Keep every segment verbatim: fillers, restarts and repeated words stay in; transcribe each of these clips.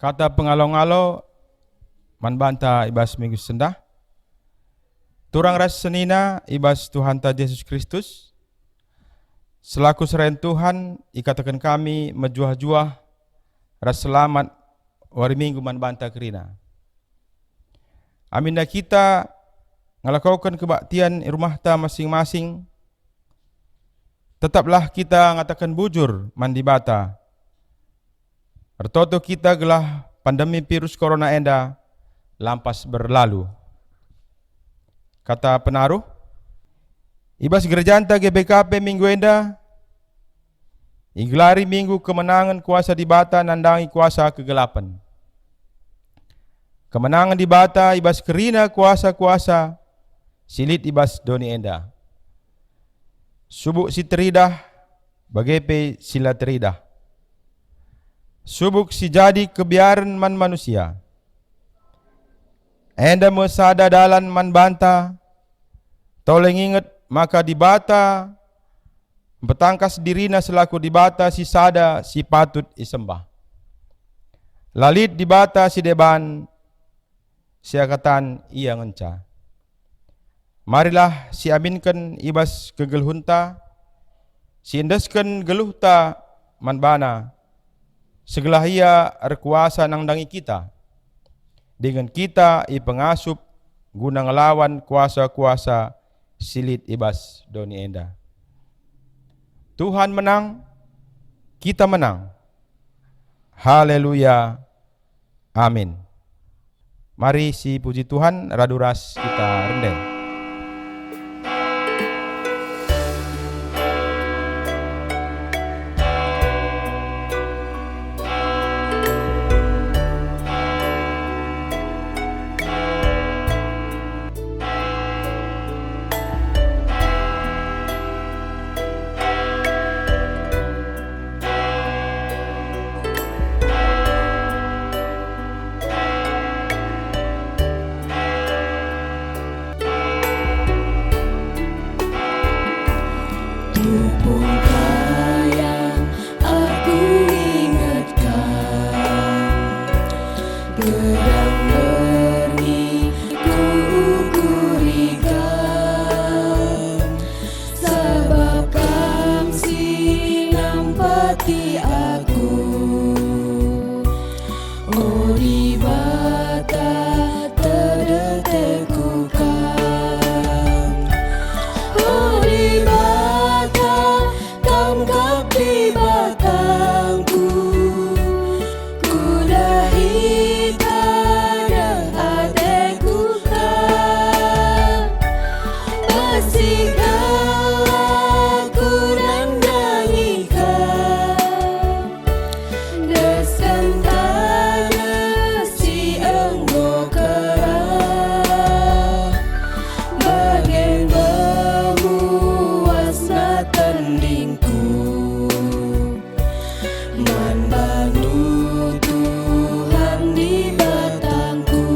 Kata pengalo-ngalo man banta i bas minggu sendah. Turang ras senina i bas Tuhanta Jesus Kristus, selaku serayan Tuhan, ikataken kami mejuah-juah ras selamat wari Minggu man banta kerina. Aminna kita ngelakoken kebaktian i rumahta masing-masing, tetaplah kita ngataken bujur man Dibata. Ertoto kita gelah pandemi virus corona enda lampas berlalu. Kata penaruh, i bas gerejanta G B K P minggu enda igelari Minggu Kemenangen Kuasa Dibata nandangi kuasa kegelapen. Kemenangen Dibata i bas kerina kuasa-kuasa si lit i bas doni enda. Subuk si teridah, bage pe si la teridah. Subuk si jadi kebiaren man manusia. Enda me sada dalan man banta, tole nginget maka Dibata mpetangkas diriNa selaku Dibata si sada si patut isembah. La lit Dibata si deban, seakatan Ia ngenca. Marilah siaminken i bas kegeluhenta, siendesken geluhta man baNa, segelah Ia erkuasa nandangi kita, dingen kita ipengasup guna ngelawan kuasa-kuasa si lit i bas doni enda. Tuhan menang, kita menang. Haleluya! Amin. Mari sipuji Tuhan, radu ras kita rende. Tupung kayang aku ingetkan, gedang berngi ku ukuri Kam. Sabap Kam si nampati aku, o Dibata, tedeh-tedehku Kam. O Dibata, Kam kap Dibatangku, kudahi tadeh ateku Kam. Bersihkanlah ku nandangi Kam, endesken tadeh si enggo kerah, bage memuasna tendingku. Man bandu Tuhan Dibatangku.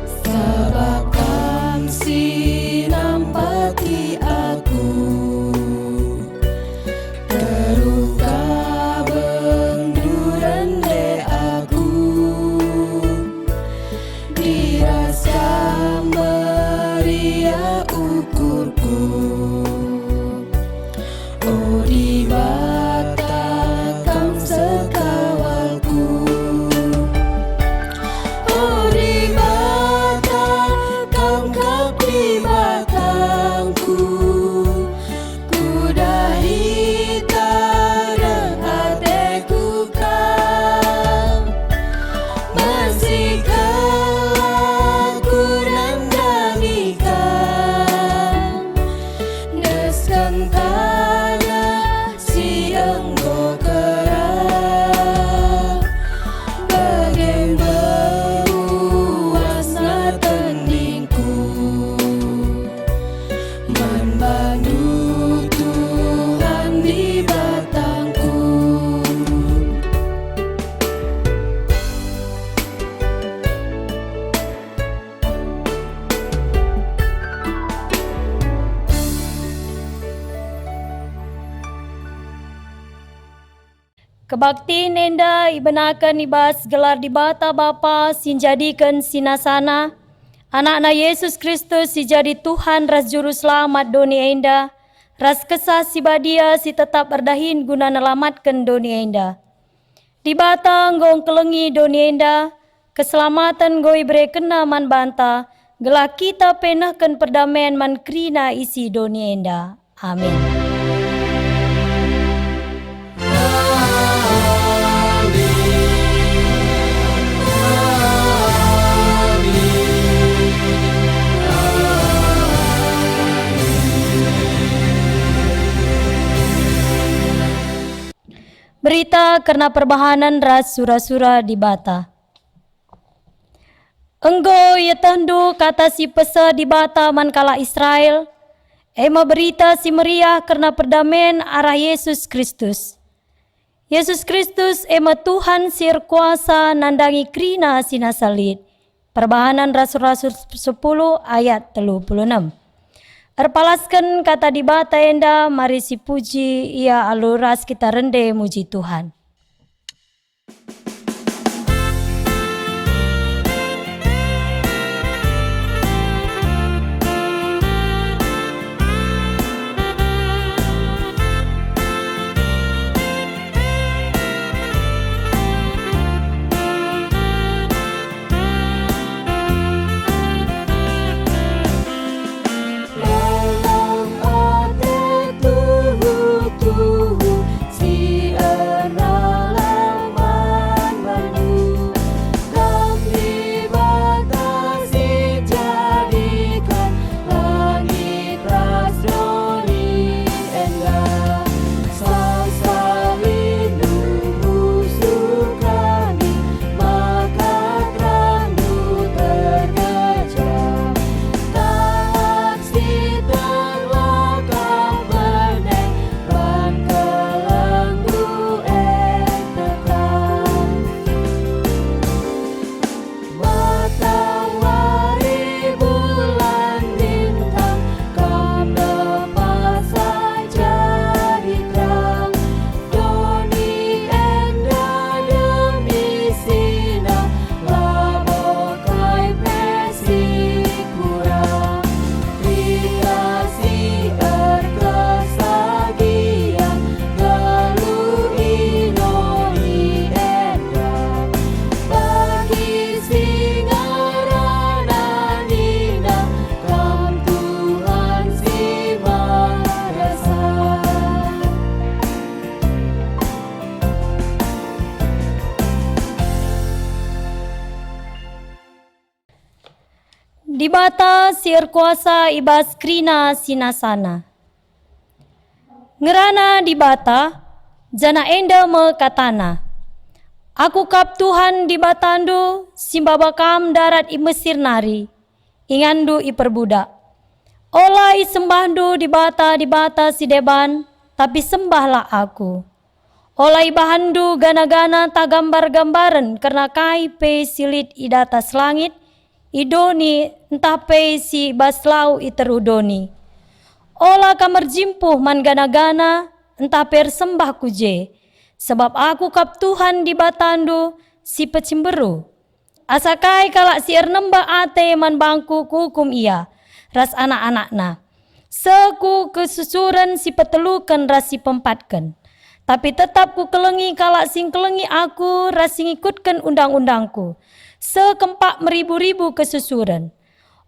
Sabap Kam si nampati aku, teruk ka bendu rende aku. Diras Kam me Kebaktin enda ibenaken i bas gelar Dibata Bapa si njadiken sinasana, Anakna Yesus Kristus si jadi Tuhan ras Juru Selamat doni enda, ras Kesah Si Badia si tetap erdahin guna nelamatken doni enda. Dibata enggo engkelengi doni enda, keselamaten enggo iberekenNa man banta, gelah kita pe nehken perdamen man kerina isi doni enda. Amin. Berita kerna perbahanen ras sura-sura Dibata. Enggo ietehndu kata si pesa Dibata man kalak Israel, e me Berita Si Meriah kerna perdamen arah Yesus Kristus. Yesus Kristus e me Tuhan si erkuasa nandangi kerina si nasa lit. Perbahanen Rasul-Rasul sepuluh ayat telu puluh enem. Erpalasken kata Dibata enda, mari sipuji Ia alu ras kita rende muji Tuhan. Lalap ate tuhu-tuhu si erdalan man bandu, Kam Dibata si njadiken langit ras doni enda. Sasalinndu musuh kami, maka terangNdu tergejap. Tangan si terlakang bene, ban kelengNdu e tetap. Matawari, bulan, bintang, Kam lepas saja jadi terang. Doni enda demi sindah, labo kai pe si kurang. Kita si erkesah gia, geluh i doni enda. Bagi si ngerana nina, Kam Tuhan si merasa. Dibata si erkuasa i bas kerina sinasana. Ngerana Dibata, janah enda me kataNa, "Aku kap Tuhan Dibatandu, si maba kam ndarat i Mesir nari, inganndu iperbudak. Ola isembahndu dibata-dibata si deban, tapi sembahlah Aku." Ola ibahanndu gana-gana ntah gambar-gambaren kerna kai pe si lit i datas langit, i doni, ntah pe si bas lau i teruh doni. Ola kam erjimpuh man gana-gana, ntah pe ersembah ku je, sabap Aku kap Tuhan Dibatandu si pecimberu. Asa kai kalak si ernembeh ate man bangKu Kuukum ia ras anak-anakna, seh ku kesusuren si peteluken ras si peempatken. Tapi tetap Kukelengi kalak si ngkelengi Aku ras si ngikutken undang-undangKu, seh kempak meribu-ribu kesusuren.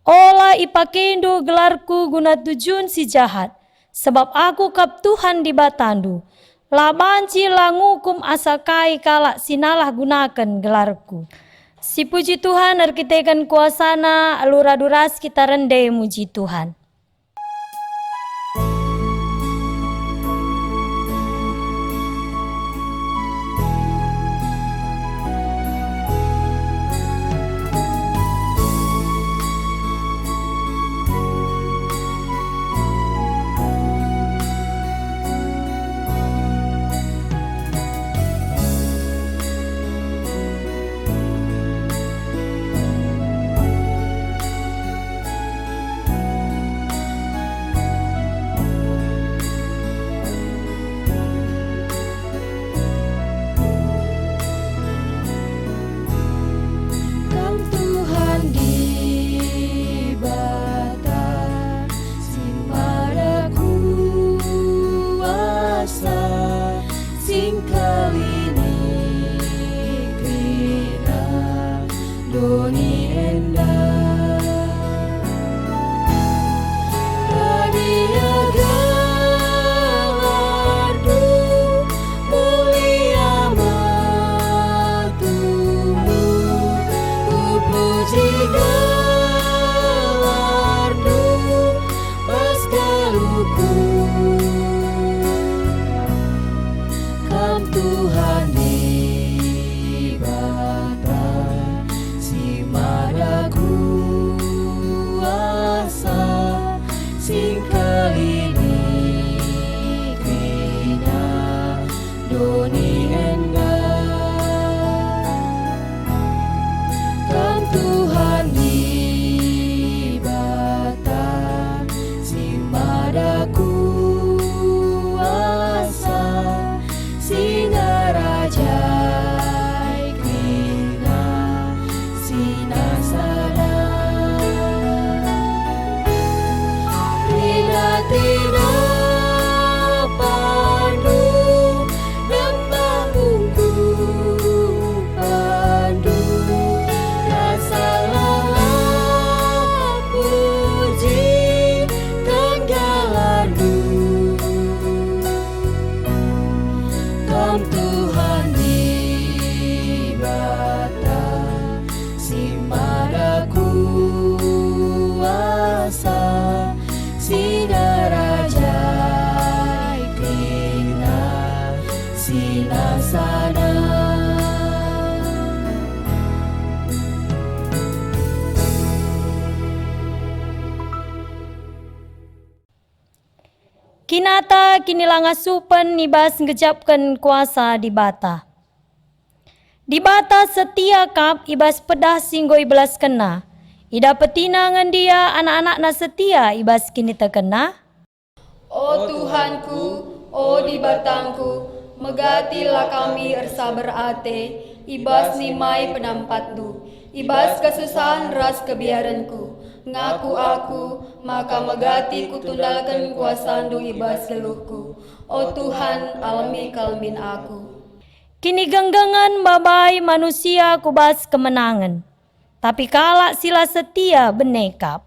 Ola ipakendu gelarKu guna tujun si jahat, sabap Aku kap Tuhan Dibatandu. La banci la ngukum asa kai kalak si nalah gunaken gelarKu. Sipuji Tuhan erkiteken kuasaNa, alu radu ras kita rende muji Tuhan. Singkeli kerina doni enda. Kam Tuhan Dibata si mada kuasa, si ngerajai kerina si nasa da. Rina tidak pandu, nembah ungkupandu, rasa lalap puji tenggalandu. Kam Tuhan Dibata si mada kuasa, si ngerajai kerina si nasa da. Kinata kinilangasupen i bas nggejapken kuasa Dibata. Dibata setia kap i bas pedah si enggo ibelaskenNa. IdapetiNa nge ndia anak-anakNa setia i bas kinitekenNa? O Tuhanku, o Dibatangku, megatilah kami ersaber ate i bas nimai penampatNdu, i bas kesusahen ras kebiarenku. Ngaku aku maka megati kutundalken kuasaNdu i bas geluhku. O Tuhan, alemi kal min aku. Kinigenggengen mbabai manusia ku bas kemenangen, tapi kalak si la setia bene kap.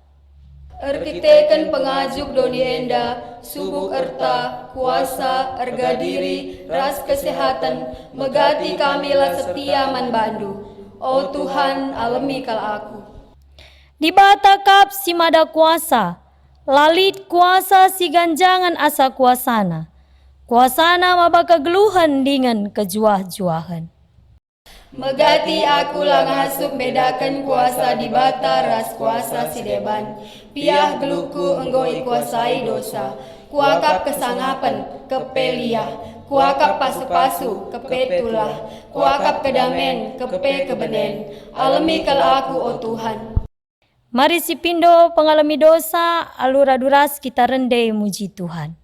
Erkiteken pengajuk doni enda, subuk erta, kuasa, erga diri, ras kesehaten, megati kami la setia man baNdu. O Tuhan, alemi kal aku. Dibata kap si mada kuasa, la lit kuasa si ganjangen asa kuasaNa. KuasaNa maba kegeluhen dingen kejuah-juahen. Megati aku la ngasup mbedaken kuasa Dibata ras kuasa si deban. Piah geluhku enggo ikuasai dosa. Kuakap kesangapen, kepe liah. Kuakap pasu-pasu, kepe tulah. Kuakap kedamen, kepe kebenen. Alemi kal aku, o Tuhan. Mari sipindo pengalemi dosa, alu radu ras kita rende muji Tuhan.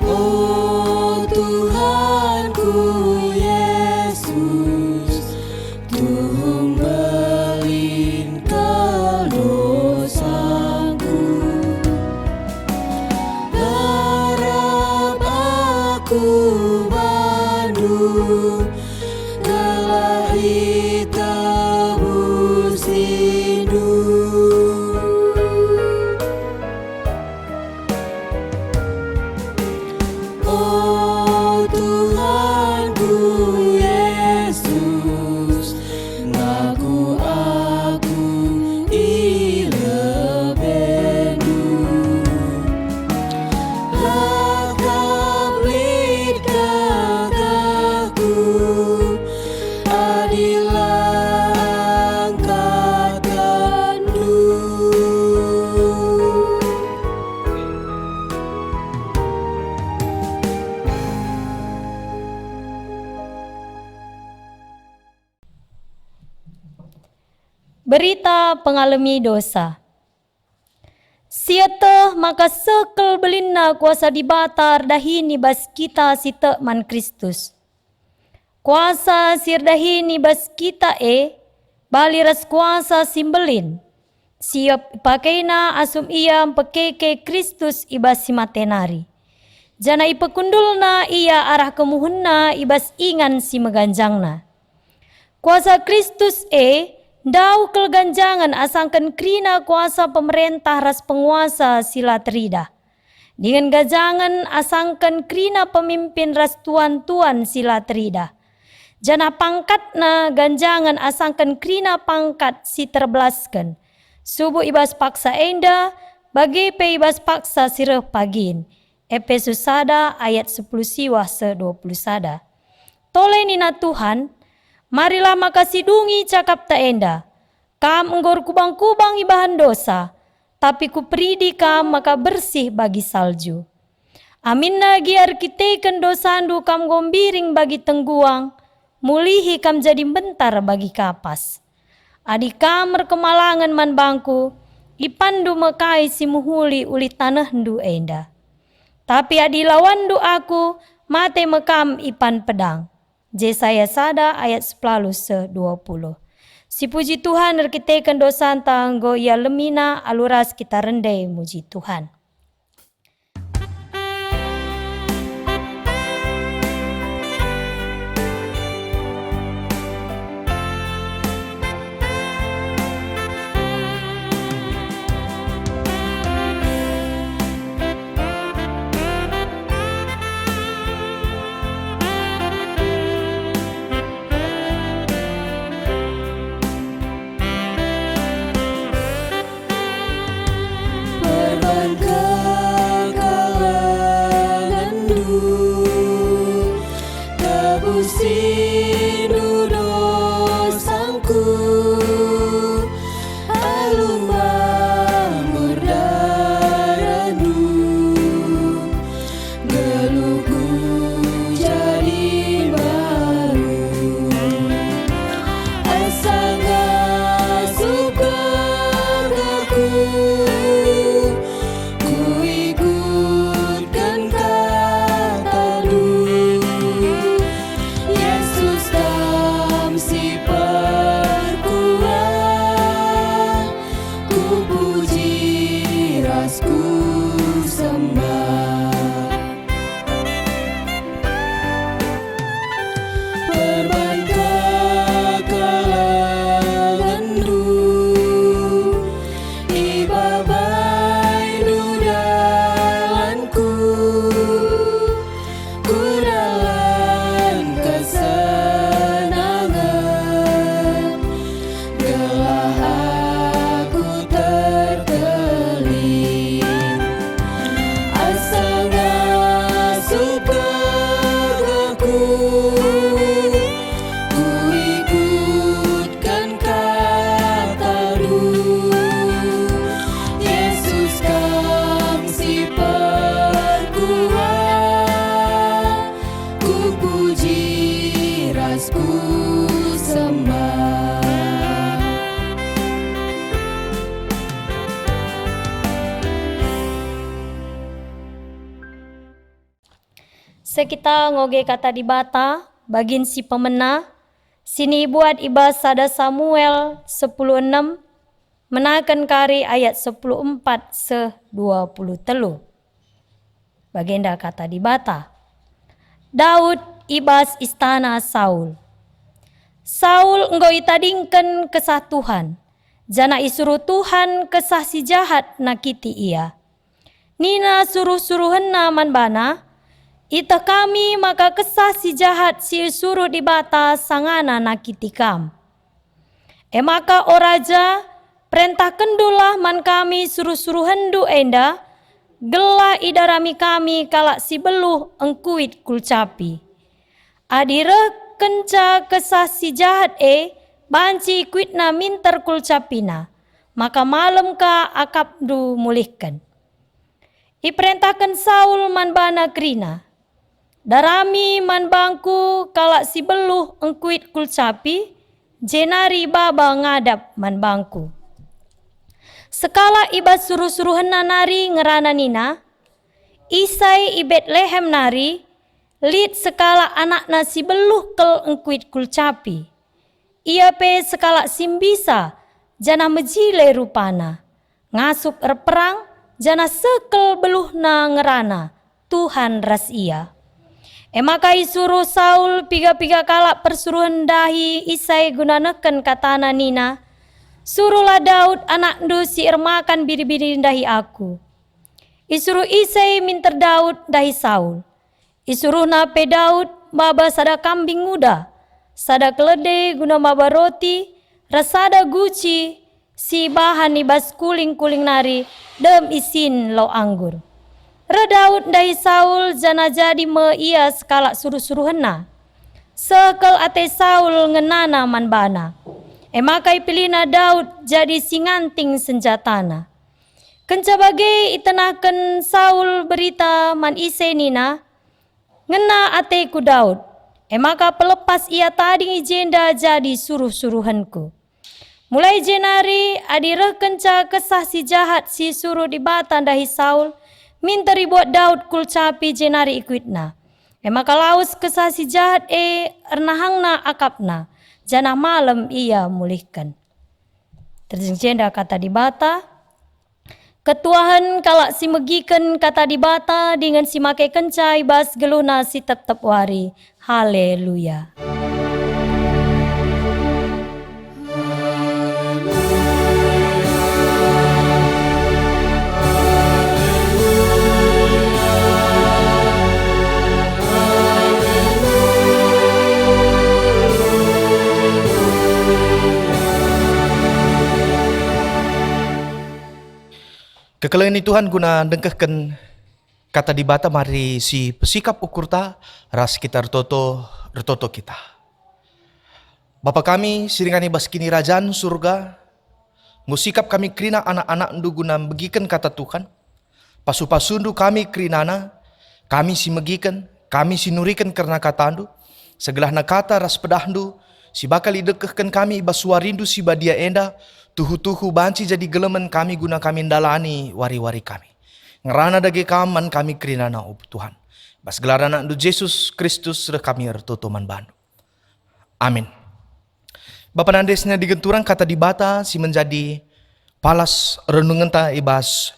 O Tuhanku Yesus, tung mbelin kal dosangku. Arap aku bandu, gelah itebusindu. O Tuhanku Yesus, ngaku aku i lebeNdu. La kap lit gagahku, adi la angkatkenndu. Berita pengalemi dosa. Sieteh maka seh kal belinna kuasa Dibata erdahin i bas kita si tek man Kristus. Kuasa si erdahin i bas kita e bali ras kuasa si mbelin, si ipakeNa asum Ia mpekeke Kristus i bas si mate nari, janah ipekundulNa Ia arah kemuhenNa i bas ingan si meganjangna. Kuasa Kristus e Ndauh kal ganjangen asangken kerina kuasa pemerentah ras penguasa si la teridah, dingen ganjangen asangken kerina pemimpin ras tuan-tuan si la teridah. Janah pangkatna ganjangen asangken kerina pangkat si terbelasken, subuk i bas paksa enda, bage pe i bas paksa si reh pagin. Epesus sada ayat sepuluh siwah seh dua puluh sada. Tole nina Tuhan, "Marilah maka sidungi cakapta enda. Kam enggo erkubang-kubang ibahan dosa, tapi Kuperidi kam maka bersih bagi salju. Aminna gia erkiteken dosandu kam enggo mbiring bagi tengguang, mulihi kam jadi mbentar bagi kapas. Adi kam erkemalangen man bangKu, ipanndu me kai si mehuli ulih tanehndu enda. Tapi adi ilawanndu Aku, mate me kam ipan pedang." Jesaya sada ayat sepuluh seh dua puluh. Sipuji Tuhan erkiteken dosanta enggo ialemiNa alu ras kita rende muji Tuhan. Perban kekalengenndu, tebusindu dosangku, alu mambur daratndu. Geluhku jadi baru, asa ngasup gegarku, kuikutken katandu. Yesus, Kam si perkuah, kupuji ras kusembah. Perban kekalengenndu, ibabaindu dalanku, ku dalan kesenangen. Gelah aku terkelin, asa ngasup gegarku, kuikutken katandu. Yesus, Kam si perkuah, kupuji ras kusembah. Sekita ngoge Kata Dibata, bagin si pemena, si nibuat i bas sada Samuel sepuluh enem, menaken kari ayat sepuluh empat seh dua puluh telu. Bagenda Kata Dibata. Daud i bas istana Saul. Saul enggo itadingken Kesah Tuhan, janah isuruh Tuhan kesah si jahat nakiti ia. Nina suruh-suruhenna man bana, "Ieteh kami maka kesah si jahat si isuruh Dibata sangana nakiti kam." E maka, o raja, perentahkenndulah man kami suruh-suruhenndu enda, gelah idarami kami kalak si beluh engkuit kulcapi. Adi reh kenca kesah si jahat e banci ikuitna minter kulcapina, maka malem ka akapndu mulihken. Iperentahken Saul man bana kerina, "Darami man bangku kalak si beluh engkuit kulcapi, jenari baba ngadap man bangku." Sekalak i bas suruh-suruhenna nari ngerana nina, "Isai i Betlehem nari lit sekalak anakna si beluh kal engkuit kulcapi. Ia pe sekalak si mbisa, janah mejile rupana. Ngasup erperang, janah seh kal beluhna ngerana, Tuhan ras ia." E maka isuruh Saul piga-piga kalak persuruhen ndahi Isai guna nehken katana nina, "Suruhlah Daud anakndu si ermakan biri-biri ndahi aku." Isuruh Isai minter Daud ndahi Saul. Isuruhna pe Daud maba sada kambing nguda, sada kelede guna maba roti, ras sada guci si ibahan i bas kuling-kuling nari dem isin lau anggur. Reh Daud ndahi Saul, janah jadi me ia sekalak suruh-suruhenna. Seh kal ate Saul ngenana man bana. E maka ipilihna Daud jadi si nganting senjatana. Kenca bage itenahken Saul berita man Isai nina, "Ngena ateku Daud." E maka pelepas ia tading i jenda jadi suruh-suruhenku. Mulai jenari, adi reh kenca kesah si jahat si suruh Dibata ndahi Saul, minter ibuat Daud kulcapi jenari ikuitna. E maka lawes kesah si jahat e ernahangna akapna, janah malem ia mulihken. Terjeng jenda kata Dibata. Ketuahen kalak si megiken kata Dibata dingen si makekenca i bas geluhna si tep-tep wari. Haleluya. Kekelengen ni Tuhan guna ndengkehken kata Dibata, mari si pesikap ukurta ras kita ertoto, ertoto kita. Bapa kami si ringan i bas Kinirajan Surga, enggo sikap kami kerina anak-anakNdu guna megiken kata Tuhan. Pasu-pasuNdu kami kerinana, kami si megiken, kami si nuriken kerna kataNdu, segelahna kata ras pedahNdu si bakal idengkehken kami i bas suariNdu si badia enda, tuhu-tuhu banci jadi gelemen kami guna kami ndalani wari-wari kami. Ngerana dage Kam man kami kerinana, o Tuhan. Bas gelar AnakNdu Jesus Kristus reh kami ertoto man baNdu. Amin. Bapa nande senina dingen turang kata Dibata si menjadi palas renungenta i bas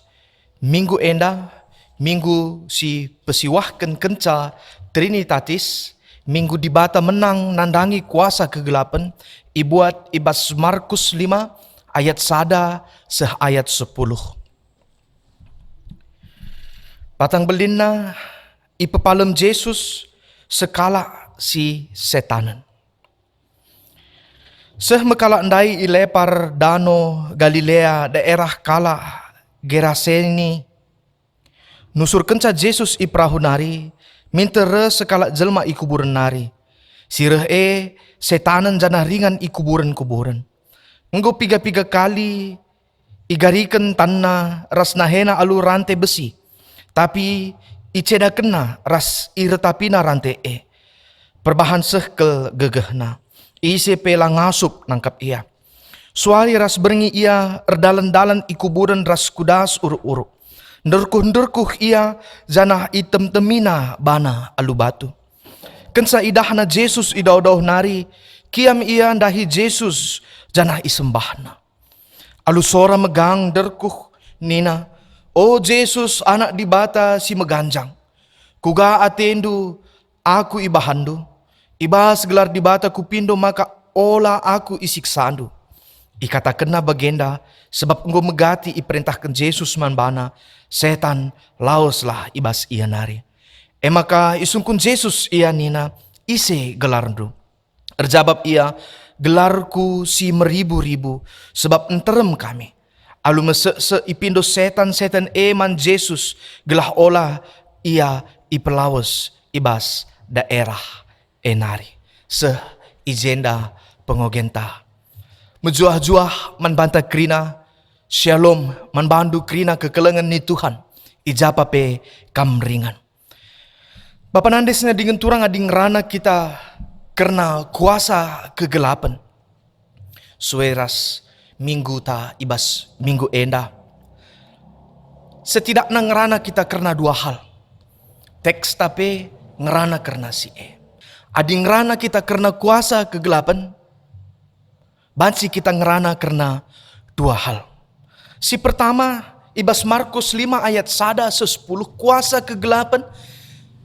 minggu enda, minggu si pesiwahken kenca Trinitatis, minggu Dibata menang nandangi kuasa kegelapen, ibuat i bas Markus lima ayat sada seh ayat sepuluh. Batang belinna, ipepalem Jesus sekalak si setanen. Seh me kalak ndai i lepar Dano Galilea, daerah kalak Geraseni. Nusurkenca Jesus i perahu nari, minter reh sekalak jelma i kuburen nari. Si reh e setanen janah ringan i kuburen-kuburen. Enggo piga-piga kali igariken tanna ras nahena alu rante besi, tapi icedakenna ras iretapina rante e. Perbahan seh kal gegehna, ise pe la ngasup nangkap ia. Suari ras berngi ia erdalan-dalan i kuburen ras ku das uruk-uruk. Nderkuh-nderkuh ia janah item-temina bana alu batu. Kenca idahna Jesus i dauh-dauh nari, kiam ia ndahi Jesus janah isembahna. Alu sora megang nderkuh nina, "O Jesus, Anak Dibata si meganjang, kuga atendu aku ibahanndu? I bas gelar Dibata kupindo maka ola aku isiksandu." Ikatakenna bagenda, sebab enggo megati iperentahken Jesus man bana, setan laweslah i bas ia nari. E maka isungkun Jesus ia nina, "Ise gelarndu?" Erjabap ia, "Gelarku si Meribu-ribu, sebab nterem kami." Alu meseksek ipindo setan-setan e man Jesus, gelah ola ia ipelawes i bas daerah e nari. Seh i jenda pengogenta. Mejuah-juah man banta kerina, Shalom man bandu kerina kekelengen ni Tuhan, i ja pa pe kam ringan. Bapa nande senina dingen turang, adi ngerana kita kerna kuasa kegelapen, sue ras mingguta i bas minggu enda, setidakna ngerana kita kerna dua hal. Teksta pe ngerana kerna si e. Adi ngerana kita kerna kuasa kegelapen, banci kita ngerana kerna dua hal. Si pertama, i bas Markus lima ayat sada seh sepuluh, kuasa kegelapen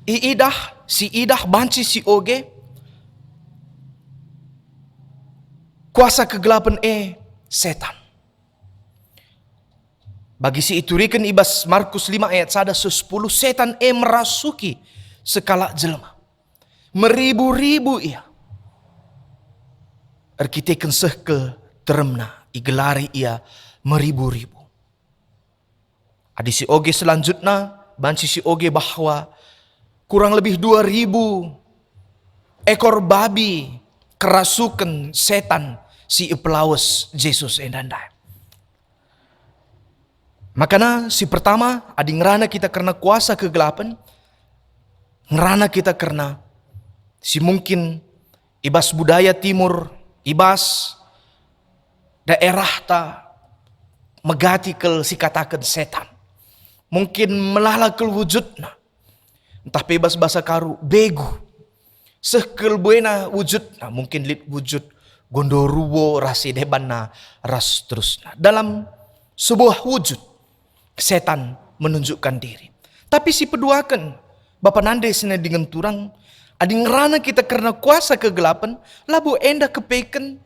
iidah, si idah banci si oge. Kuasa kegelapen e setan. Bagi si ituriken i bas Markus lima ayat sada seh sepuluh, setan e merasuki sekalak jelma. Meribu-ribu ia. Erkiteken seh kel teremna, igelari ia meribu-ribu. Adi si oge selanjutna, banci si oge bahwa kurang lebih dua ribu ekor babi kerasuken setan si ipelawes Jesus enda ndai. Makana si pertama, adi ngerana kita kerna kuasa kegelapen, ngerana kita kerna si mungkin i bas budaya Timur, i bas daerahta megati kel si kataken setan. Mungkin melala kel wujudna. Ntah pe bas basa Karo, begu. Seh kel buena wujudna, mungkin lit wujud gondoruo ras si debanna ras seterusna. Dalam sebuah wujud, setan menunjukkan diri. Tapi si peduaken, Bapa nande senina dingen turang, adi ngerana kita kerna kuasa kegelapen, labo enda kepeken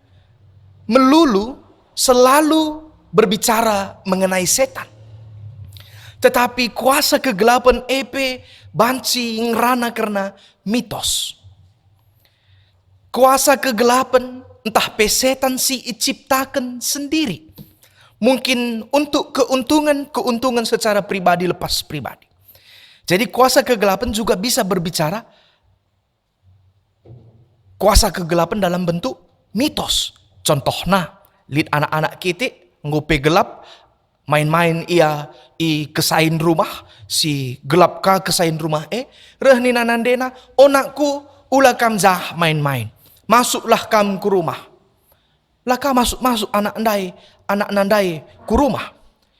melulu selalu berbicara mengenai setan. Tetapi kuasa kegelapen e pe banci ngerana kerna mitos. Kuasa kegelapen ntah pe setan si iciptaken sendiri. Mungkin untuk keuntungan-keuntungan secara pribadi lepas pribadi. Jadi kuasa kegelapan juga bisa berbicara kuasa kegelapan dalam bentuk mitos. Contohna, lit anak-anak kitik enggo pe gelap, main-main ia i kesain rumah, si gelap ka kesain rumah e, reh nina nandena, "O nakku, ula kam jah main-main. Masuklah kam ku rumah." La ka masuk-masuk anak ndai, anakna ndai ku rumah.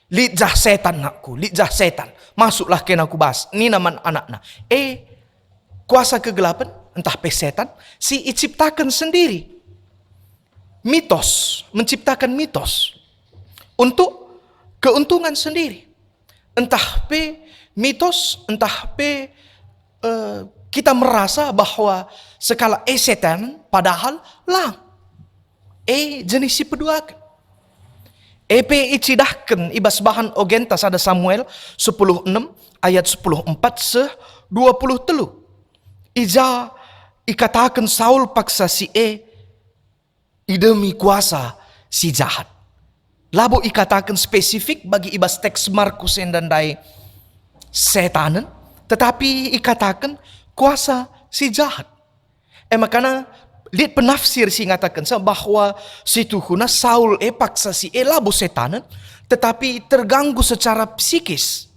"Lit jah setan, nakku, lit jah setan. Masuklah kena ku bas," nina man anakna. E, kuasa kegelapan, ntah pe setan, si iciptaken sendiri. Mitos, menciptakan mitos untuk keuntungan sendiri. Ntah pe mitos, ntah pe, eh, kita merasa bahwa sekalak e setan, padahal lang. E jenis si peduaken. E pe icidahken i bas bahan ogenta sada Samuel sepuluh enem ayat sepuluh empat seh dua puluh telu. I ja ikataken Saul paksa si e idemi kuasa si jahat. Labo ikataken spesifik bagi i bas teks Markus enda ndai setanen, tetapi ikataken kuasa si jahat. E makana lit penafsir si ngatakenca bahwa situhuna Saul e paksa si e labo setanen, tetapi terganggu secara psikis.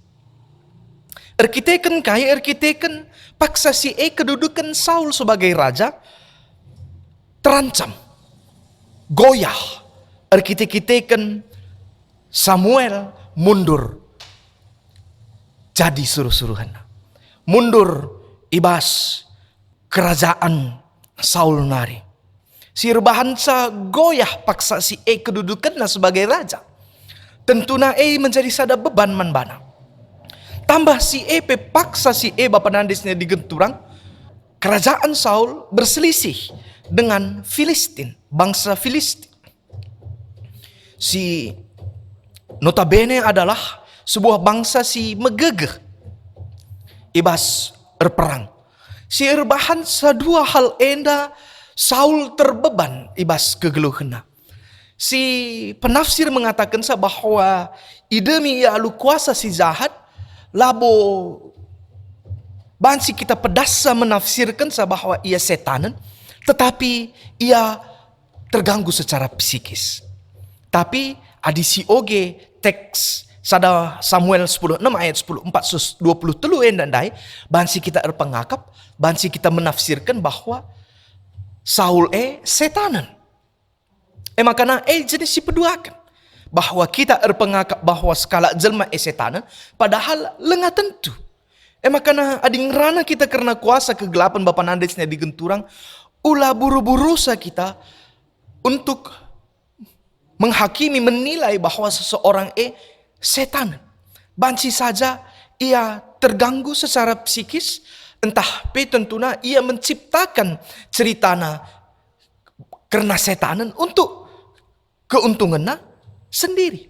Erkiteken kai? Erkiteken paksa si e keduduken Saul sebagai raja terancam, goyah. Erkite-kiteken Samuel mundur jadi suruh-suruhenna. Mundur i bas kerajaan Saul nari. Si erbahanca goyah paksa si e kedudukenna sebagai raja. Tentuna e menjadi sada beban man bana. Tambah si e pe paksa si e bapa nande senina dingen turang, kerajaan Saul berselisih dengan Filistin, bangsa Filistin. Si notabene adalah sebuah bangsa si megegeh i bas erperang. Si erbahanca dua hal enda Saul terbeban i bas kegeluhenna. Si penafsir mengatakenca bahwa idemi ia alu kuasa si jahat, labo banci kita pedasca menafsirkenca bahwa ia setanen, tetapi ia terganggu secara psikis. Tapi adi si oge teks sada Samuel sepuluh enem ayat sepuluh empat seh dua puluh telu enda ndai, banci kita erpengakap, banci kita menafsirken bahwa Saul e setanen. E makana e jenis si peduaken bahwa kita erpengakap bahwa sekalak jelma e setanen, padahal langa tentu. E makana adi ngerana kita kerna kuasa kegelapan bapa nande senina dingen turang, ula buru-burusa kita untuk menghakimi, menilai bahwa seseorang e setanen. Banci saja ia terganggu secara psikis, ntah pe tentuna ia menciptakan ceritana kerna setanen untuk keuntunganna sendiri.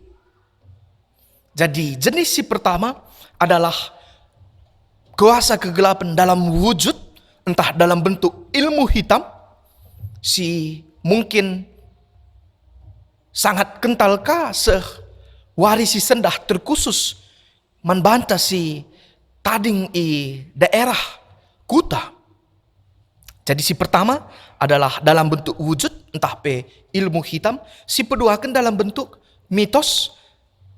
Jadi, jenis si pertama adalah kuasa kegelapan dalam wujud, entah dalam bentuk ilmu hitam, si mungkin sangat kental ka seh wari si sendah, terkhusus man banta si tading i daerah kuta. Jadi, si pertama adalah dalam bentuk wujud, entah pe ilmu hitam. Si peduaken dalam bentuk mitos,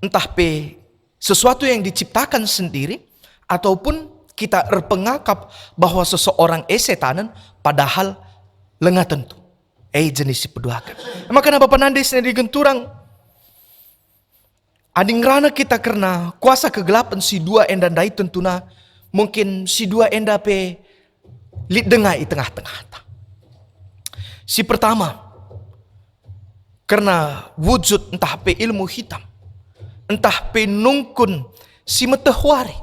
entah pe sesuatu yang diciptakan sendiri, ataupun kita erpengakap bahwa seseorang e setanen, padahal langa tentu. E jenis si peduaken. Maka bapa nande senina dingen turang, adi ngerana kita kerna kuasa kegelapan si dua enda ndai, tentuna mungkin si dua enda pe lit denga i tengah-tengahta. Si pertama, kerna wujud ntah pe ilmu hitam, ntah pe nungkun si meteh wari.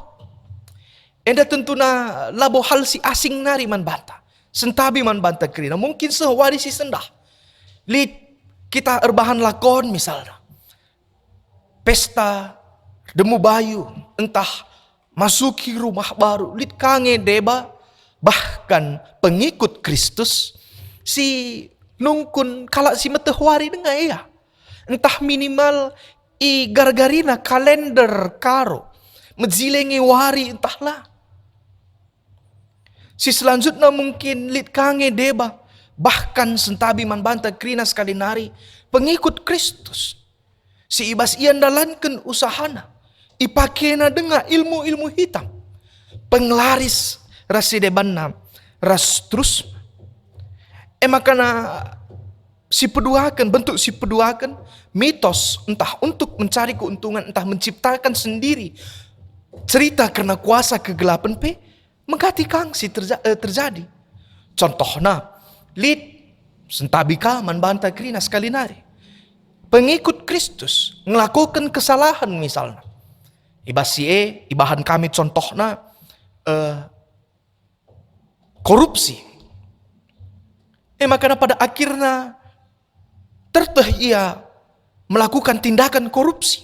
Enda tentuna labo hal si asing nari man banta, sentabi man banta kerina. Mungkin seh wari si sendah, lit kita erbahan lakon misalna, pesta demu bayu, ntah masuki rumah baru, lit ka nge deba, bahkan pengikut Kristus si nungkun kalak si meteh wari denga ia. Ntah minimal i gargarina kalender Karo, mejile nge wari ntah la. Si selanjutna mungkin lit ka nge deba, bahkan sentabi man banta kerina sekali nari pengikut Kristus si i bas ia ndalanken usahana, ipakena denga ilmu-ilmu hitam, penglaris ras si debanna ras terus. E maka si peduaken, bentuk si peduaken, mitos, entah untuk mencari keuntungan, entah menciptakan sendiri cerita kerna kuasa kegelapan pe, mengkati kang si terja-, eh, terjadi. Contohna, lit, sentabi ka man banta kerina sekali nari, pengikut Kristus ngelakoken kesalahan misalna. I bas si e, ibahan kami contohna, eh, korupsi. E maka pada akhirna terteh ia melakukan tindakan korupsi.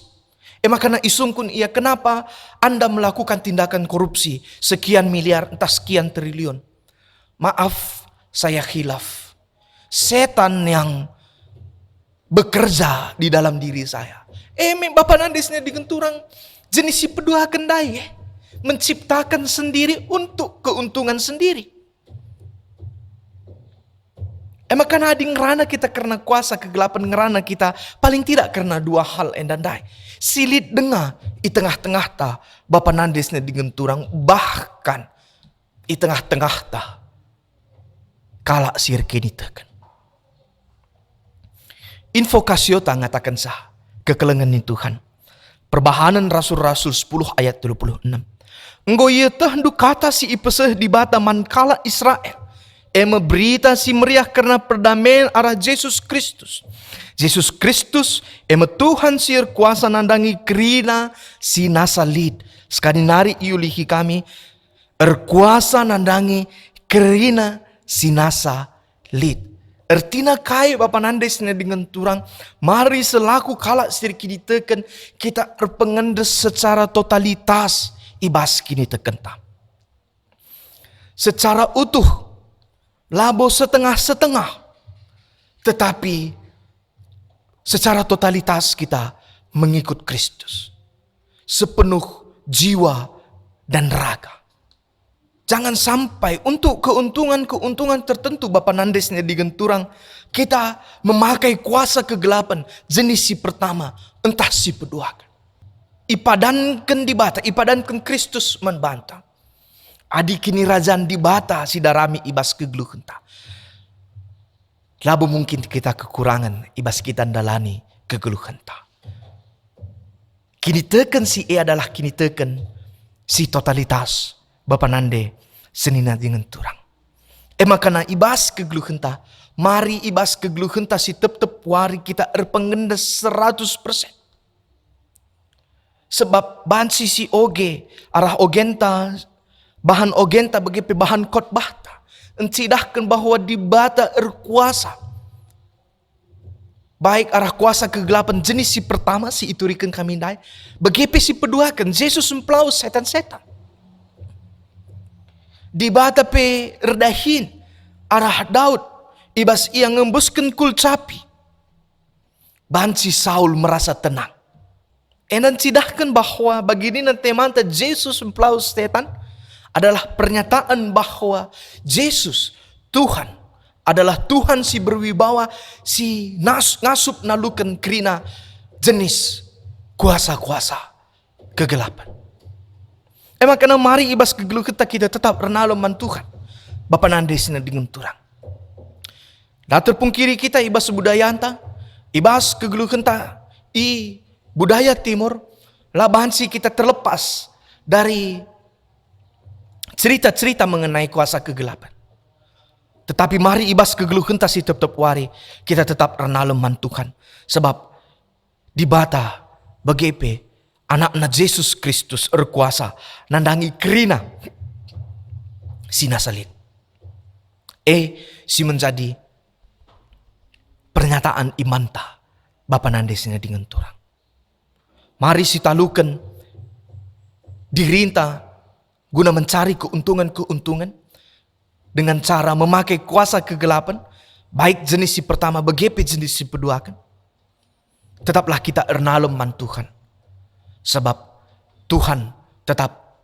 E maka isungkun ia, "Kenapa Anda melakukan tindakan korupsi sekian miliar, entah sekian triliun?" Maaf, saya khilaf. Setan yang bekerja di dalam diri saya. E me bapa nande senina dingen turang, jenis si peduaken ndai, eh, menciptakan sendiri untuk keuntungan sendiri. E maka adi ngerana kita kerna kuasa kegelapan, ngerana kita paling tidak kerna dua hal enda ndai si lit denga i tengah-tengahta, bapa nande senina dingen turang, bahkan i tengah-tengahta kalak si erkiniteken. Invokasiota ngatakenca kekelengen ni Tuhan. Perbahanen Rasul-Rasul sepuluh ayat telu puluh enam. Enggo ietehndu kata si ipeseh Dibata man kalak Israel, e me Berita Si Meriah kerna perdamen arah Jesus Kristus. Jesus Kristus e me Tuhan si erkuasa nandangi kerina si nasa lit. Sekali nari iulihi kami, erkuasa nandangi kerina si nasa lit. Ertina kai, bapa nande senina dingen turang? Mari selaku kalak si erkiniteken, kita erpengendes secara totalitas i bas kinitekenta. Secara utuh, labo setengah-setengah, tetapi secara totalitas kita mengikut Kristus sepenuh jiwa dan raga. Jangan sampai untuk keuntungan-keuntungan tertentu, bapa nande senina dingen turang, kita memakai kuasa kegelapan jenis si pertama entah si peduaken. Ipadanken Dibata, ipadanken Kristus man banta. Adi Kinirajan Dibata si darami i bas kegeluhenta, labo mungkin kita kekurangen i bas kita ndalani kegeluhenta. Kiniteken si e adalah kiniteken si totalitas, bapa nande senina dingen turang. E maka i bas kegeluhenta, mari i bas kegeluhenta si tep-tep wari kita erpengendes seratus persen. Sebab banci si oge, arah ogenta, bahan ogenta bage pe bahan khotbahta, encidahken bahwa Dibata erkuasa. baik arah kuasa kegelapan jenis si pertama si ituriken kami ndai, bage pe si peduaken, Jesus mpelawes setan-setan. Dibata pe erdahin arah Daud, i bas ia ngembusken kulcapi. Banci Saul merasa tenang. Enda ncidahken bahwa bagi nina temanta Jesus mpelawes setan adalah pernyataan bahwa Jesus, Tuhan, adalah Tuhan si berwibawa, si nas-, ngasup naluken kerina jenis kuasa-kuasa kegelapan. E maka mari i bas kegeluhenta kita tetap ernalem man Tuhan, Bapa nande si nadingken turang. La terpungkiri kita i bas budayanta, i bas kegeluhenta, i budaya Timur, la banci kita terlepas dari cerita-cerita mengenai kuasa kegelapan. Tetapi mari i bas kegeluhenta si tep-tep wari, kita tetap ernalem man Tuhan. Sebab Dibata bage pe AnakNa Jesus Kristus erkuasa nandangi kerina si nasa lit. E, si menjadi pernyataan imanta, Bapa nande si nadingken turang. Mari sitaluken dirinta guna mencari keuntungan-keuntungan dengan cara memakai kuasa kegelapan, baik jenis si pertama bage pe jenis si peduaken. Tetaplah kita ernalem man Tuhan, sebab Tuhan tetap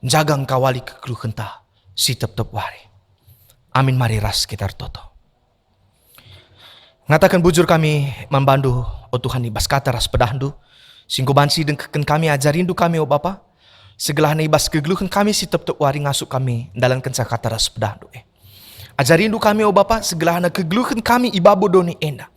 njaga ngkawali kegeluhenta si tep-tep wari. Amin. Mari ras kita ertoto. Ngataken bujur kami man bandu, o Tuhan, i bas kata ras pedahNdu, si enggo banci idengkehken kami. AjariNdu kami, o Bapa, segelahna i bas kegeluhen kami si tep-tep wari ngasup kami ndalankenca kata ras pedahNdu e. AjariNdu kami, o Bapa, segelahna kegeluhen kami i babo doni enda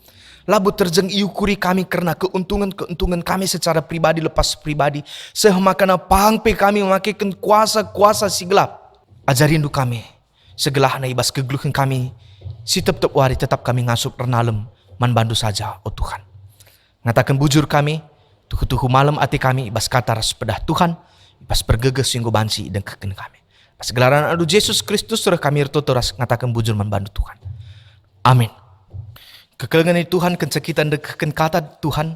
labo terjeng iukuri kami kerna keuntungan-keuntungan kami secara pribadi lepas pribadi, seh makana pang pe kami makeken kuasa-kuasa si gelap. AjariNdu kami, segelahna i bas kegeluhen kami si tep-tep wari tetap kami ngasup ernalem man bandu saja, o Tuhan. Ngataken bujur kami, tuhu-tuhu malem ate kami i bas kata ras pedah Tuhan, i bas pergegeh si enggo banci idengkehken kami. Bas gelar AnakNdu Jesus Kristus reh kami ertoto ras ngataken bujur man bandu, Tuhan. Amin. Kekelengen i Tuhan, kenca kita ndekehken kata Tuhan,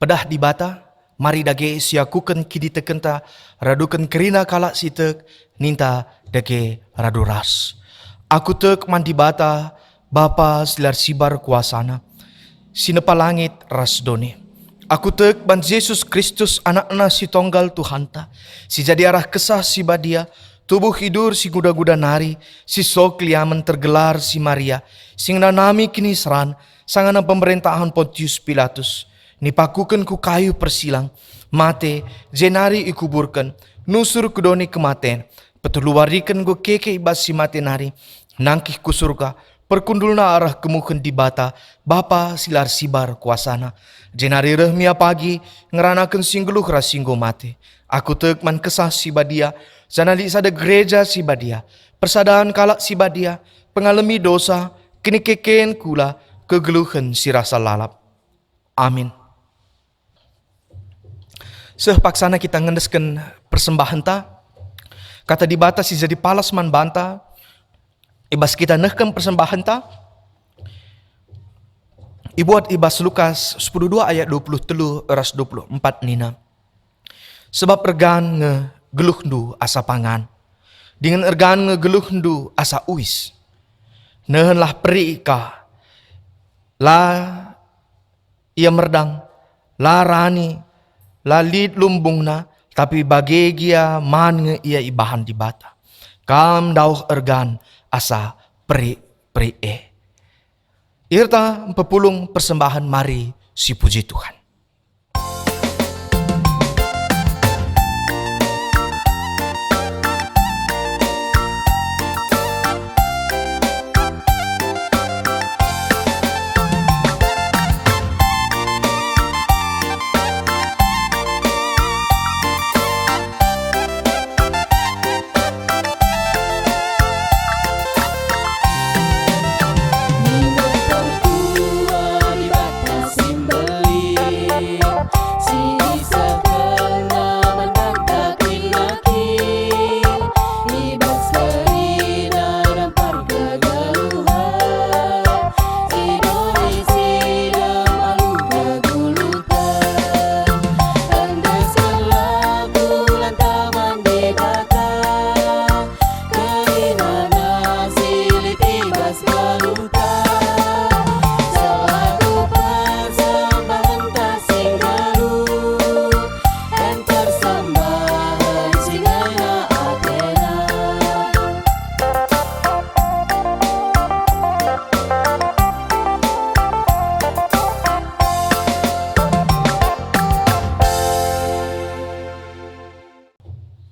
pedah Dibata, mari dage siakuken kinitekenta raduken kerina kalak si tek, ninta dage radu ras. Aku tek man Dibata, Bapa si la ersibar kuasaNa, si nepa langit ras doni. Aku tek man Jesus Kristus, AnakNa si tonggal Tuhanta, si jadi arah Kesah Si Badia, tubuh idur si nguda-nguda nari, si sok liamen tergelar si Maria, si ngenanami kiniseran, sangana pemerentahen Pontius Pilatus, nipakuken ku kayu persilang, mate, jenari ikuburken, nusur ku doni kematen, petelu wariken enggo keke i bas si mate nari, nangkih ku Surga, perkundulna arah kemuhen Dibata, Bapa si la ersibar kuasaNa. Jenari reh mia pagi, ngeranaken si nggeluh ras si enggo mate. Aku tek man Kesah Si Badia, janah lit sada gereja si badia, persadan kalak si badia, pengalemi dosa, kinikeken kula, kegeluhen si rasa lalap. Amin. Seh paksana kita ngendesken persembahenta. Kata Dibata si jadi palas man banta, i bas kita nehken persembahenta, ibuat i bas Lukas sepuluh dua ayat dua puluh telu ras dua puluh empat nina, "Sebab ergan nge geluhndu asa pangan, dingen ergan nge geluhndu asa uis. Nehenlah perik ka, la ia merdang, la rani, la lit lumbungna, tapi bage gia man nge ia ibahan Dibata. Kam ndauh ergan asa perik-perik e." Irta mpepulung persembahen, mari sipuji Tuhan.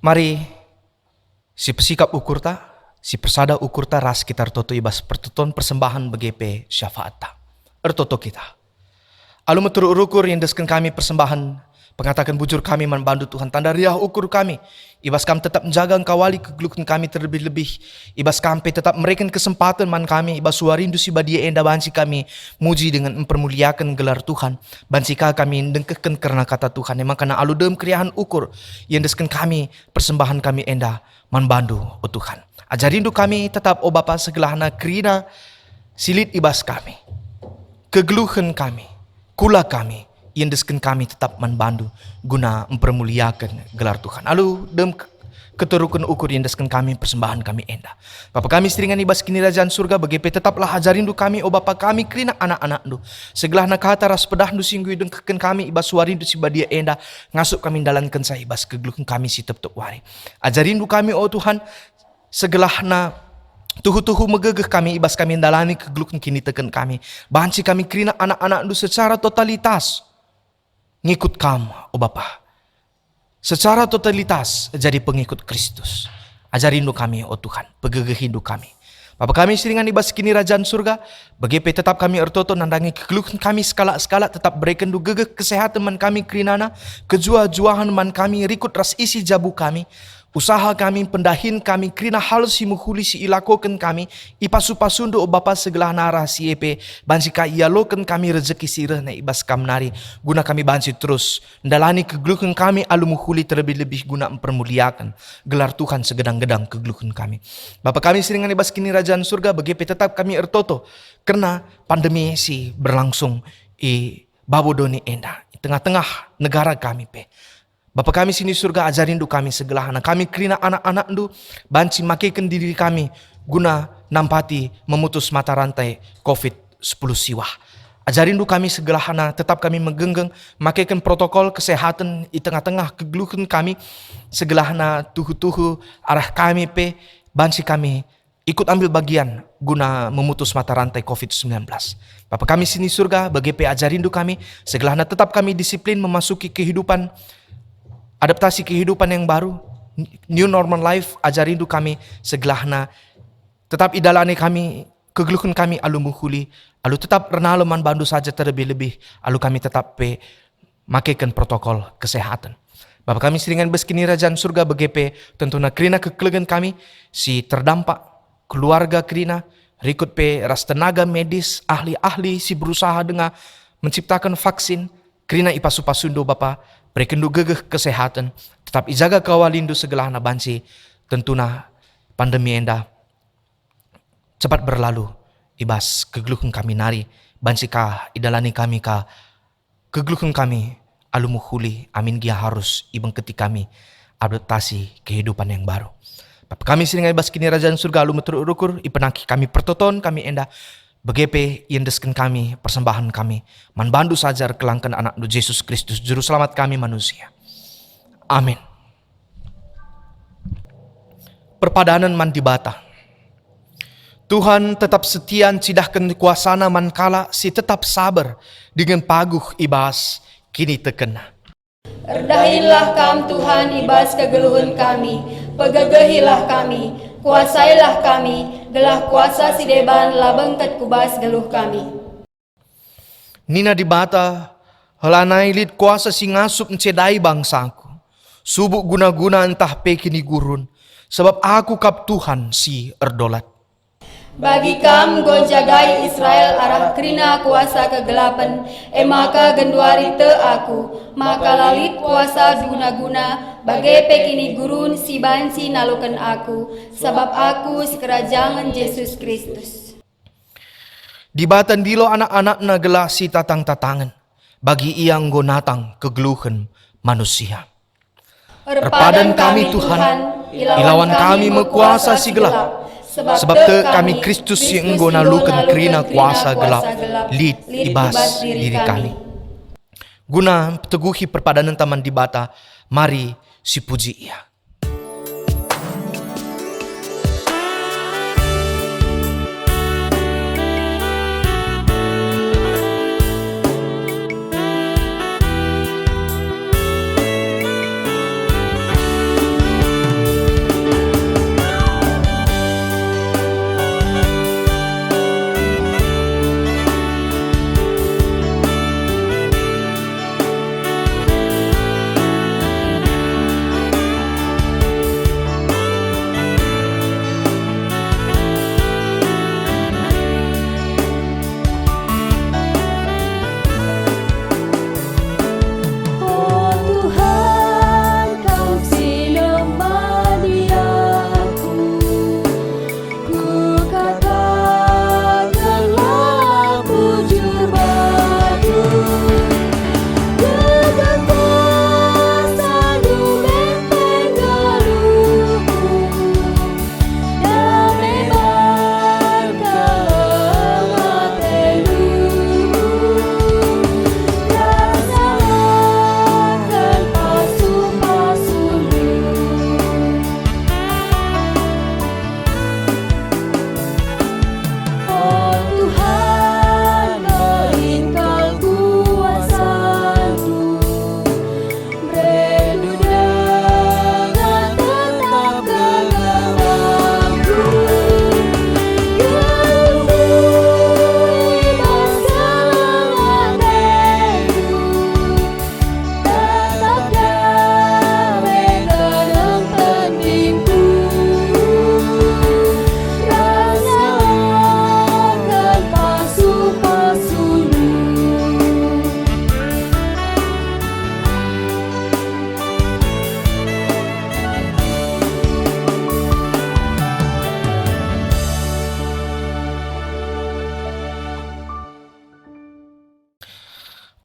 Mari sipesikap ukurta, sipersada ukurta ras kita ertoto i bas pertoton persembahen bage pe syafaatta. Ertoto kita. Alu meteruk ukur iendesken kami persembahen, pengataken bujur kami man bandu Tuhan, tanda riah ukur kami, i bas Kam tetap njaga engkawali kegeluhen kami terlebih-lebih, i bas Kam pe tetap mereken kesempaten man kami, i bas warindu si badia enda banci kami muji dingen mpermuliaken gelar Tuhan, banci ka kami ndengkehken kerna kata Tuhan, emaka alu dem keriahen ukur iendesken kami persembahen kami enda man bandu, o Tuhan. Ajarindu kami tetap, o Bapa, segelahna kerina si lit i bas kami, kegeluhen kami, kula kami, iendesken kami tetap man bandu guna mpermuliaken gelar Tuhan. Alu dem ke-, keteruken ukur iendesken kami persembahen kami enda. Bapa kami si ringan i bas Kinirajan Surga, bage pe tetaplah ajarindu kami, o Bapa, kami kerina anak-anakndu. Segelahna kata ras pedahndu si enggo idengkehken kami i bas warindu si badia enda, ngasup kami ndalankenca i bas kegeluhen kami si tep-tep wari. Ajarindu kami, o Tuhan, segelahna tuhu-tuhu megegeh kami i bas kami ndalani kegeluhen kiniteken kami. Banci kami kerina anak-anakndu secara totalitas ngikut Kam, o Bapa. Secara totalitas jadi pengikut Kristus. Ajarindu kami, o Tuhan, pegegehindu kami. Bapa kami si ringan i bas Kinirajan Surga, bage pe tetap kami ertoto nandangi kegeluhen kami sekalak-sekalak, tetap berekenndu gegeh kesehaten man kami kerinana, kejuah-juahen man kami, rikut ras isi jabu kami, usaha kami, pendahin kami, kerina hal si mehuli si ilakoken kami, ipasu-pasundu, o Bapa, segelahna arah si e pe, banci ka ialoken kami rejeki si rehna i bas Kam nari, guna kami banci terus ndalani kegeluhen kami alu mehuli terlebih-lebih guna mpermuliaken gelar Tuhan segedang-gedang kegeluhen kami. Bapa kami si ringan i bas Kinirajan Surga, bage pe tetap kami ertoto kerna pandemi si berlangsung i babo doni enda, i tengah-tengah negara kami pe. Bapa kami si ni Surga, ajarindu kami segelahna, kami kerina anak-anakndu, banci makeken diri kami guna nampati memutus mata rantai covid sepuluh siwah. Ajarindu kami segelahna, tetap kami megenggeng makeken protokol kesehatan i tengah-tengah kegeluhen kami, segelahna tuhu-tuhu arah kami pe banci kami ikut ambil bagian guna memutus mata rantai covid sembilan belas. Bapa kami si ni Surga, bage pe ajarindu kami, segelahna tetap kami disiplin memasuki kehidupan, adaptasi kehidupan yang baru, new normal life, ajarindu kami, segelahna tetap idalani kami, kegeluhen kami alu mehuli, alu tetap ernalem man bandu saja terlebih-lebih, alu kami tetap pe makeken protokol kesehatan. Bapa kami si ringan i bas Kinirajan Surga, bage pe tentuna kerina kekelengen kami si terdampak, keluarga kerina, rikut pe ras tenaga medis, ahli-ahli si berusaha denga menciptakan vaksin, kerina ipasu-pasundu Bapa, berekenndu gegeh kesehatan, tetap ijaga kawalindu segelahna banci tentuna pandemi enda cepat berlalu i bas kegeluhen kami nari, banci ka idalani kami ka kegeluhen kami alu mehuli, amin gia harus ibengketi kami adaptasi kehidupan yang baru. Bapa kami si ringan i bas Kinirajan Surga, alu meteruk ukur, ipenangki kami pertoton kami enda, bage pe iendesken kami persembahen kami man bandu saja erkelangken anakndu Jesus Kristus, Juru Selamat kami manusia. Amin. Perpadanen man Dibata. Tuhan tetap setia ncidahken kuasaNa man kalak si tetap saber dingen paguh i bas kinitekenna. Erdahinlah Kam, Tuhan, i bas kegeluhen kami, pegegehilah kami, kuasailah kami, gelah kuasa si deban la bengket ku bas geluh kami. Nina Dibata, "Lanai lit kuasa si ngasup ncedai bangsaKu, subuk guna-guna ntah pe kinigurun, sabap Aku kap Tuhan si erdolat." Bagi Kam enggo njagai Israel arah kerina kuasa kegelapen, e maka genduari tek Aku, maka la lit kuasa guna-guna, bage pe kinigurun si banci naloken Aku, sabap Aku sikerajangen Jesus Kristus. Dibata ndilo anak-anakNa gelah sitatang-tatangen, bagi Ia enggo natang kegeluhen manusia. Erpadan kami, Tuhan, ilawan kami me kuasa si gelap, sebab tek kami Kristus si enggo naluken kerina kuasa gelap lit i bas diri kami. Guna mpeteguhi perpadanenta man Dibata, mari sipuji Ia.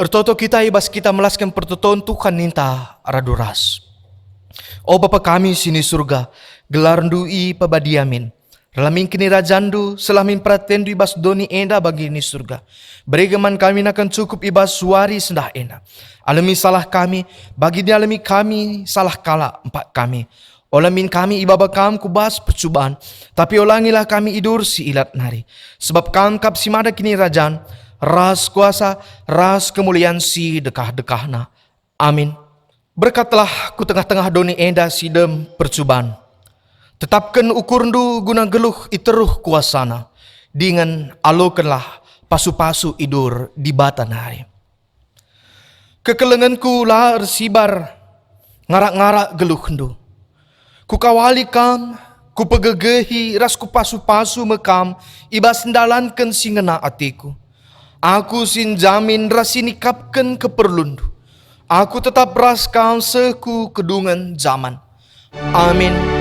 Ertoto kita i bas kita melasken pertoton Tuhan ninta radu ras. O Bapa kami si ni Surga, gelarNdu ipebadia min. Reh min kinirajanNdu, seh min peratenNdu i bas doni enda bagi ni Surga. Bere man kami nakan cukup i bas wari sendah enda. Alemi salah kami, bagi dialemi kami salah kalak empak kami. Ola min kami ibaba Kam ku bas percuban, tapi olangilah kami i bas si ilat nari. Sebab Kam kap si mada kinirajan, ras kuasa, ras kemulian si dekah-dekahna. Amin. Berkatlah ku tengah-tengah doni enda si dem percuban. Tetapken ukurNdu guna geluh i teruh kuasana, dingen alokenlah pasu-pasu i bas Dibata nari. Kekelengenku la ersibar ngarak-ngarak geluhNdu. Kukawali Kam, kupegegehi ras kupasu-pasu me Kam i bas ndalanken si ngena ateku. Aku si njamin ras si nikapken keperlunNdu. Aku tetap ras Kam seh ku kedungen jaman. Amin.